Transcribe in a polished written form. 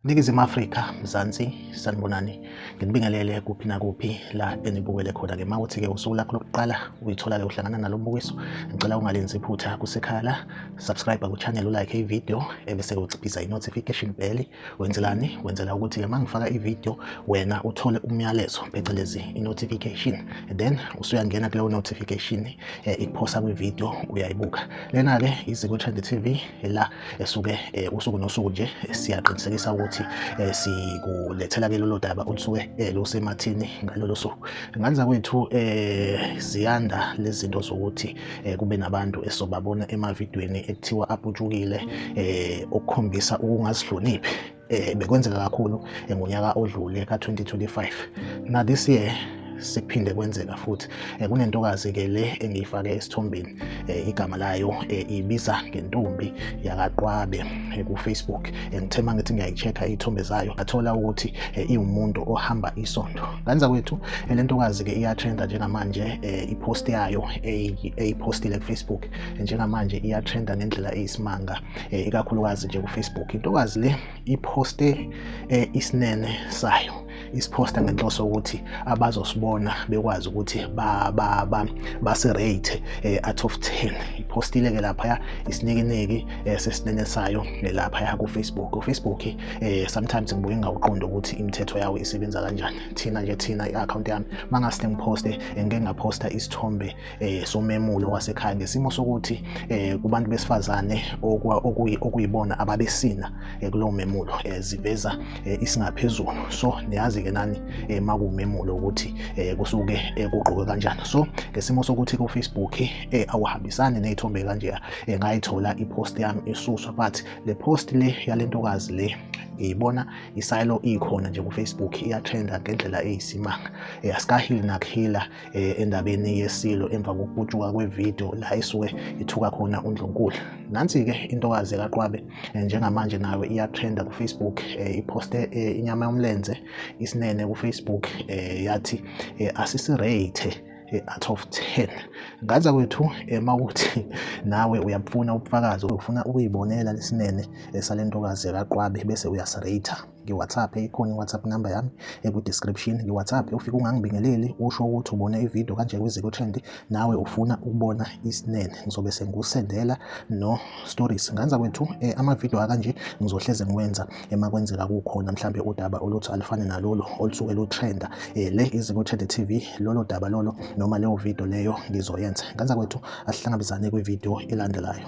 Ningizimu Afrika, Mzansi, sanibonani. Nginibingelele kuphi nakuphi la enibukele khona-ke. Uma uthi-ke usuku lakho lokuqala uyithola-ke uhlangana nalo mbukiso, ngicela ungalenzi iphutha kusekhaya la, subscribe ku-channel, ulike i-video, ebese-ke uciphiza i-notification bell. Wenzelani? Wenzela ukuthi-ke uma ngifaka i-video wena uthole umyalezo, phecelezi i-notification. Then usuyangena kuleyo notification, ikuphosa kwi-video uyayibuka. Lena-ke iZiko Trend TV la esuke usuku nosuku nje siyaqinisekisa ukuthi sikulethela ke lolo daba olusuke lusemathini ngalolo suku. Ngane zakwethu, ziyanda lezi zinto zokuthi kube nabantu esobabona emavidweni ekuthiwa aputshukile, okukhombisa ukungazihloniphi. Bekwenzeka kakhulu ngonyaka odlule ka-2025, na this year sekuphinde kwenzeka futhi. Kunentokazi ke le engiyifake esithombeni, igama layo ibiza ngentombi yakaQwabe ku-Facebook. Ngithe mangithi ngiyayi-check-a iy'thombe zayo, ngathola ukuthi iwumuntu ohamba isonto. Ngane zakwethu, le ntokazi ke iyatrenda njengamanje. I-post yayo eyipostile ku-Facebook njengamanje iyatrenda ngendlela eyisimanga, ikakhulukazi nje ku-Facebook. Intokazi le iposte isinene sayo, isiphosta ngenhloso ukuthi abazosibona bekwazi ukuthi ba ba ba basi-rate out of 10. Ipostile ke lapha isinikiniki sesinene sayo lapha ku Facebook. Ku Facebook sometimes ngibuye ngawuqonda ukuthi imithetho yawo isebenza kanjani. Thina nje, thina i-account yami, mangase ngiphoste, ngeke ngaphosta isithombe somemulo wasekhaya, ngesimo sokuthi kubantu besifazane okuyibona ababesina kulowo memulo, ziveza isingaphezulu. So niyazi ke nani makumemulo ukuthi kusuke kugqokwe kanjani. So ngesimo sokuthi ku Facebook awuhambisani nezithombe kanje, ngayithola i-post yami isuswa, but le post le yalentokazi le ngiyibona isayilo ikhona nje ku Facebook, iyatrenda ngendlela eyisimanga. Asikahili nakuhila endabeni yesilo emva kokuputshuka kwevideo la isuke ithuka khona uNdlunkulu. Nansi-ke intokazi kaQwabe njengamanje nayo iyatrenda ku-Facebook. Iposte inyama yomlenze, isinene ku-Facebook, yathi asisi-rate out of 10. Ngane zakwethu, mawukuthi nawe uyabufuna ubufakazi, ufuna ukuyibonela lesinene salentokazi kaQwabe bese uyasi-rate, ngi-WhatsApp. Ikhona i-WhatsApp number yami eku-description. Ngi-WhatsApp, ufike ungangibingeleli, usho ukuthi ubone ividiyo kanje kwiZiko Trend, nawe ufuna ukubona isinene, ngizobe sengikusendela no stories. Ngane zakwethu, amavidiyo akanje ngizohleze ngiwenza emakwenzeka kukhona mhlambe udaba oluthi alufane nalolu olusuke lutrenda. Le iZiko Trend TV, lolo daba lolo noma leyo video leyo ngizoyenza. Ngane zakwethu, asihlangabezane kwividiyo elandelayo.